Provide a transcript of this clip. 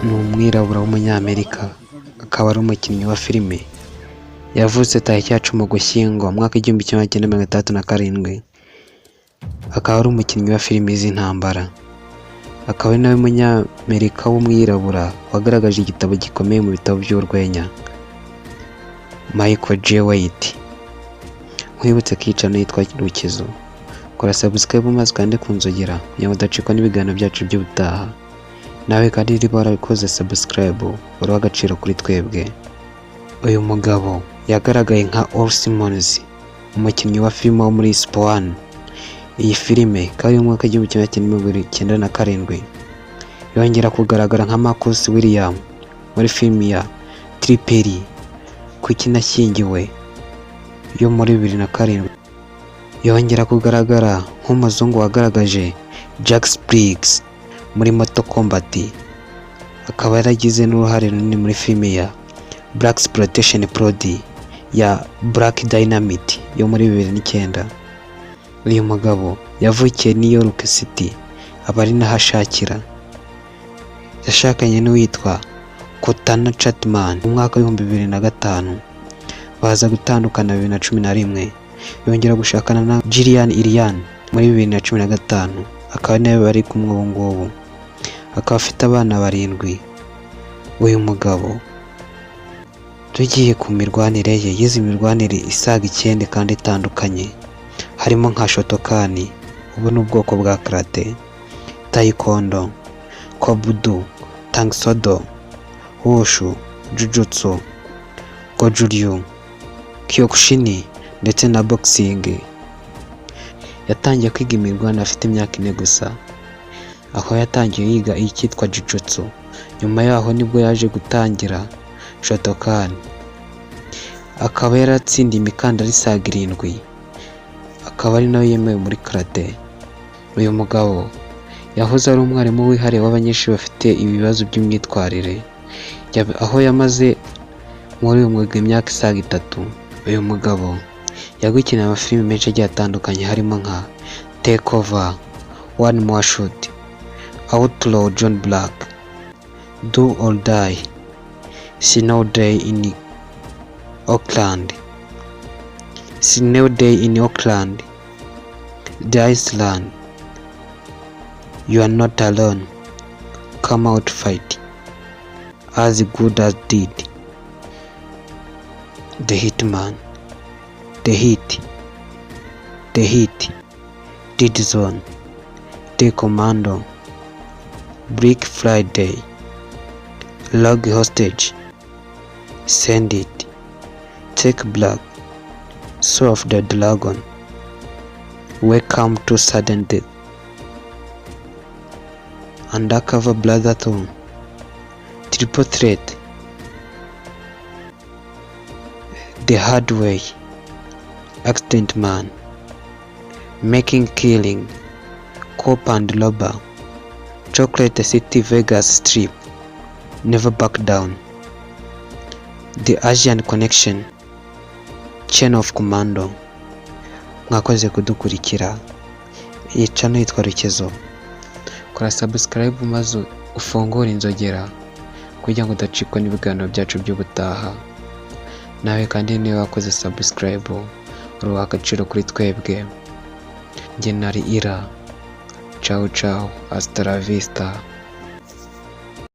Ni umwirabura w'umunyamerika, akaba ari umukinnyi wa filime. Yavutse tariki ya 10 Ugushyingo mu mwaka 1967, akaba ari umukinnyi wa filimi z'intambara. Akaba ari nawe munyamerika w'umwirabura wagaragaje igitabo gikomeye mu bitabo by'urwenya, Michael J. White. Nkwibutse ko iyi channel yitwa Rukizo. Kora subscribe maze ukande ku nzogera kugira ngo udacikwa n'ibiganiro byacu by'ubutaha. Nawe kandi niba warabikoze subscribe, uri uw'agaciro kuri twebwe. Uyu mugabo yagaragaye nka Earl Simmons, umukinnyi wa filime wo muri Spawn. Iyi filime ikaba ari mu mwaka 1997. Yongera kugaragara nka Marcus William muri filimi ya Tripper Kuki Nashyingiwe yo muri 2007. Yongera kugaragara nk'umuzungu wagaragaje Jax Briggs muri Mortal Kombat, akaba yaragize n'uruhare runini muri filime ya Blaxploitation parody ya Black Dynamite yo muri 2009. Uyu mugabo yavukiye New York City, aba ari naho ashakira. Yashakanye n'uwitwa Kotana Chatman mu mwaka w'2005, baza gutandukana 2011. Yongera gushakana na Gillian Ilian muri 2015, akaba ari nawe bari kumwe ubu ngubu. Akaba afite abana barindwi. Uyu mugabo, tugiye ku mirwanire ye, yize imirwanire isaga icyenda kandi itandukanye, harimo nka Shotokan, ubu ni ubwoko bwa karate, Taekwondo, Kobudo, Tang Soo Do, Wushu, Jujutsu, Goju-ryu, Kyokushin ndetse na boxing. Yatangiye kwiga imirwano afite imyaka 4 gusa, aho yatangiye yiga icyitwa Jujutsu. Nyuma yaho nibwo yaje gutangira Shotokan, akaba yaratsindiye imikandara isaga irindwi, akaba ari nawe yemewe muri karate. Uyu mugabo yahoze ari umwarimu wihariye w'abanyeshuri bafite ibibazo by'imyitwarire, aho yamaze muri uyu mwuga imyaka isaga 3. Uyu mugabo yagukiniye amafilimi menshi agiye atandukanye, harimo nka Take Over, One More Shot, Outlaw Johnny Black, Do or Die, Snow Day in Oakland, Snow Day in Oakland, The Island, You Are Not Alone, Come Out Fight, As Good As Dead, The Hitman, The Heat, The Heat, Dead Zone, The Commando, Black Friday, Rogue Hostage, Send It, Take Black, Soul of the Dragon, Welcome to Sudden Death, Undercover Brother 2, Triple Threat, The Hard Way, Accident Man, Making Killing, Cop and Robber, Chocolate City Vegas Strip, Never Back Down, The Asian Connection, Chain of Commando. Mwakoze kudukurikira. Iyi channel yitwa Rukezo. Kora subscribe maze ufungure inzogera kugira ngo udacikwa n'ibiganiro byacu by'ubutaha. Nawe kandi niba wakoze subscribe, uri uw'agaciro kuri twebwe. Njye nari Ira. Ciao ciao, hasta la vista.